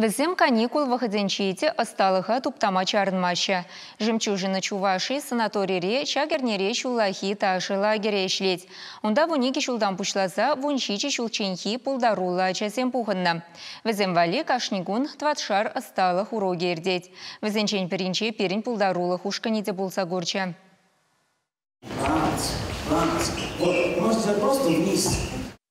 Вӗсем каникул вӑхӑтӗнче те ӑсталӑха туптама чарӑнмаҫҫӗ. «Жемчужина Чувашии» санаторире ҫак эрнере ҫуллахи ташӑ лагерӗ ӗҫлет. Унта 12 ҫултан пуҫласа 17 ҫулчченхи пултаруллӑ ачасем пухӑннӑ. Вӗсем валли кашни кун тӑватшар ӑсталӑх урокӗ иртет. Вӗсенчен пӗринче пирӗн пултарулӑх ушкӑнӗ те пулса курчӗ. Раз, раз. Вот, можно просто вниз.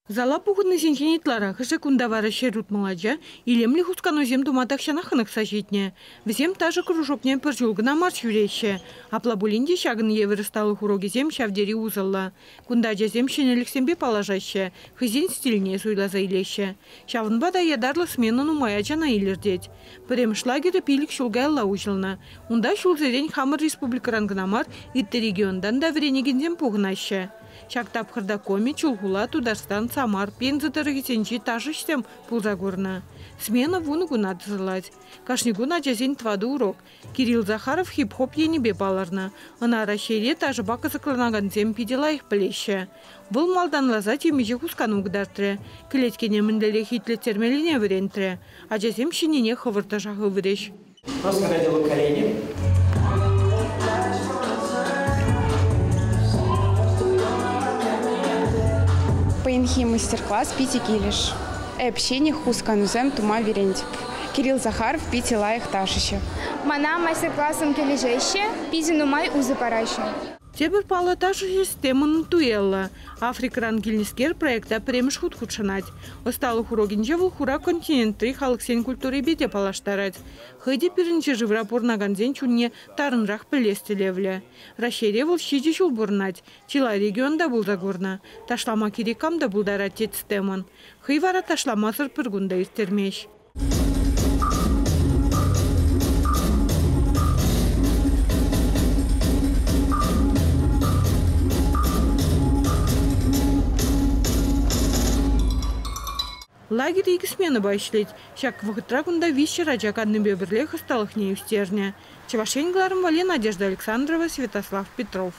Зала пухӑннисенчен ытларахӑшӗ кунта вара 160 ача илемлӗ хусканусем тума тахҫанах хӑнӑхса ҫитнӗ. Вӗсем ташӑ кружокне пӗр ҫул кӑна мар ҫӳреҫҫӗ. Апла пулин те ҫакӑн евӗр ӑсталӑх урокӗсем ҫав тери усӑллӑ. Кунта ачасем ҫӗнӗлӗхсемпе паллашаҫҫӗ, хӑйсен стильне суйласа илеҫҫӗ. Ҫавӑнпа та ятарлӑ смена нумай ачана илӗртет. Пӗрремӗш лагерӗ 5 ҫул каялла уҫӑлнӑ. Унта ҫулсерен хамӑр республикӑран кӑна мар, ытти регионтан та вӗренекенсем пухӑнаҫҫӗ. Ҫак тапхӑрта Коми, Чулхула, Тутарстан, Самар, Пенза тӑрӑхӗсенчи ташӑҫсем пулса курнӑ. Смена 10 куна тӑсӑлать. Кашни кун ачасен 4 урок. Кирилл Захаров хип-хоп енӗпе палӑрнӑ. Ӑна Раҫҫейре ташӑпа кӑсӑкланакансем питӗ лайӑх пӗлеҫҫӗ. Вӑл малтанласа темиҫе хускану кӑтартрӗ. Кӗлеткене мӗнлерех итлеттермеллине вӗрентрӗ. Ачасем ҫӗннине хӑвӑрт ӑша хыврӗҫ. Просто когда я делаю колени. Паянхи мастер-класс питӗ килӗш. Эп ҫӗнӗ хусканусем тума вӗрентӗп. Кирилл Захаров питӗ лайӑх ташӑҫӑ. Мана мастер-классом килӗшеҫҫӗ, питӗ нумай усӑ параҫҫӗ. Тепӗр паллӑ ташӑҫӑ Стемон Туэлла. Африкӑран килнӗскер проекта пӗрремӗш хут хутшӑнать. Ӑсталӑх урокӗнче вӑл хура континентри халӑхсен культурипе те паллаштарать. Хӑй те пирӗн ҫӗршывра пурӑнакансен чунне тарӑнрах пӗлес тӗллевлӗ. Раҫҫейре вӑл 7 ҫул пурӑнать. Чылай регионта пулса курнӑ. Ташлама кирек кам та пултарать, тет Стемон. Хӑй вара ташламасӑр пӗр кун та ирттермест. Лагерь икӗ сменӑпа ӗҫлет. Ҫак вӑхӑтра кунта 300 ача каннипе пӗрлех ӑсталӑхне ӳстернӗ. Чӑваш Ен кӑларӑм валли Надежда Александрова, Святослав Петров.